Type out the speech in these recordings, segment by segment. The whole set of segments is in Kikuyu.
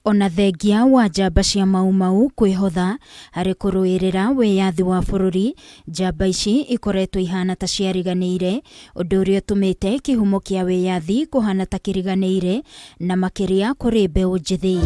Ona thengia wa njamba cia Mau Mau kwĩhotha harĩ kũrũĩrĩra wĩyathi wa bũrũri, njamba ici ikoretwo ihana ta ciariganĩire, ũndũ ũrĩa ũtũmĩte kĩhumo kĩa wĩyathi kũhana ta kĩriganĩire na makĩria kũrĩ mbeũ njĩthĩ.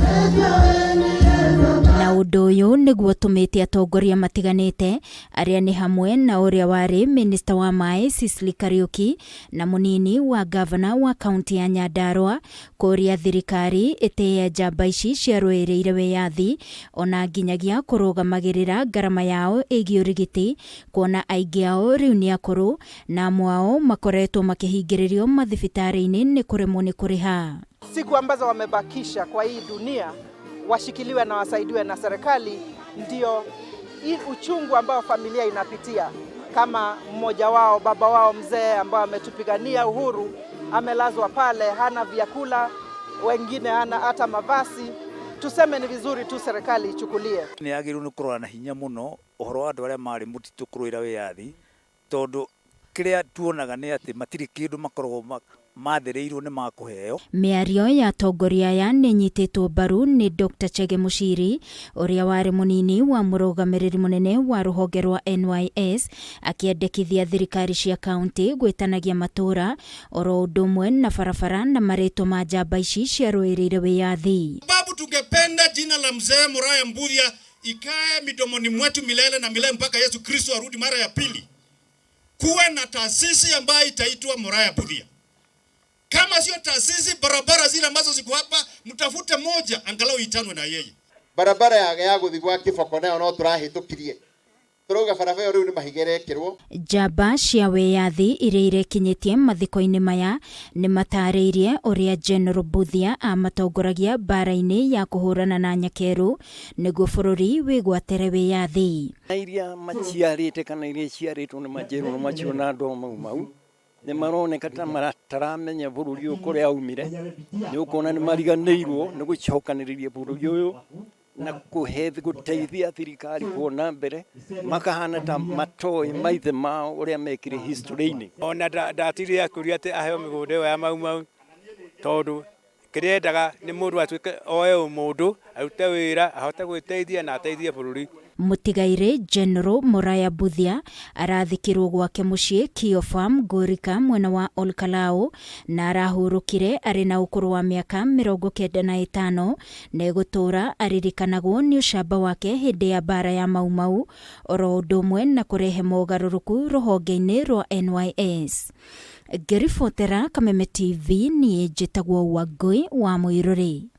Na ũndũ ũyũ nĩguo ũtũmĩte atongoria matiganĩte arĩa nĩ hamwe na ũrĩa warĩ minista wa maĩ Sicily Kariũki na mũnini wa ngavana wa kaunti ya Nyandarua kũria thirikari ĩtĩye njamba ici ciarũĩrĩire wĩyathi ona nginyagia kũrũgamagĩrĩra ngarama yao ĩgiĩ ũrigiti kuona aingĩ ao rĩu nĩ akũrũ na amwe ao makoretwo makĩhingĩrĩrio mathibitarĩ-inĩ nĩ kũremwo nĩ kũrĩha. Siku ambazo wamebakisha kwa hii dunia washikiliwe na wasaidiwe na serikali, ndio hii uchungu ambao familia inapitia, kama mmoja wao, baba wao mzee ambao ametupigania uhuru amelazwa pale, hana vyakula, wengine hana hata mavazi. Tuseme ni vizuri tu serikali ichukulie. Nĩ yagĩrĩirwo nĩ kũrora na hinya mũno ũhoro wa andũ arĩa marĩ mũtitũ kũrũĩra wĩyathi, tondũ kĩrĩa tuonaga nĩ atĩ matirĩ kĩndũ makoragwo mathĩrĩirwo nĩ makũheo. Mĩario ya atongoria aya nĩ ĩnyitĩtwo mbaru nĩ Dr Chege Mũciri ũrĩa warĩ mũnini wa mũrũgamĩrĩri mũnene wa rũhonge rwa NYS akĩendekithia thirikari cia kaunti gwĩtanagia matũũra oro ũndũ ũmwe na barabara na marĩtwa ma njamba ici ciarũĩrĩire wĩyathi. Sababu tungependa jina la mzee Muraya Mbuthia ikae midomoni mwetu milele na milele mpaka Yesu Kristo arudi mara ya pili. Kuwe na taasisi ambayo itaitwa Muraya Mbuthia. Kama sio taasisi, barabara zile ambazo ziko hapa, mtafute moja angalau itanwe na yeye. Barabara ya guthi gwa Kiboko nayo no turahitukirie turauga barabara ĩyo rĩu nĩ mahiga ĩrekĩrwo. Njamba cia wĩyathi iria irekinyĩtie mathiko-inĩ maya nĩ matarĩirie ũrĩa General Mbuthia amatongoragia mbara-inĩ ya kũhũrana na Nyakerũ nĩguo bũrũri wĩgwatĩre wĩyathi. Na iria maciarĩte kana iria iciarĩtwo nĩ majerũ macio na andũ a Mau Mau nĩ maroneka ta mataramenya bũrũri ũyũ kũrĩa aumire, nĩ ũkuona nĩ mariganĩirwo nĩ gũcokanĩrĩria bũrũri ũyũ na kũhe gũteithia thirikari kuona mbere, makahana ta matoĩ maithe mao ũrĩa mekire history-inĩ. Ona ndatirire akĩũria atĩ aheo mĩgũnda ĩyo ya Mau Mau, tondũ kĩrĩa endaga nĩ mũndũ atuĩke oe ũmũndũ, arute wĩra, ahote gwĩteithia na ateithie bũrũri. Mũtigairĩ General Muraya Mbuthia arathikirwo gwake mũciĩ Kio Farm Ngũrika mwena wa Olkalau na arahurũkire arĩ na ũkũrũ wa mĩaka 95 na egũtũũra aririkanagwo nĩ ũcamba wake hĩndĩ ya mbara ya Mau Mau oro ũndũ ũmwe na kũrehe mogarũrũku rũhonge-inĩ rwa NYS. Ngĩribotera Kameme TV niĩ njĩtagwo Wangũi wa Mũirũrĩ.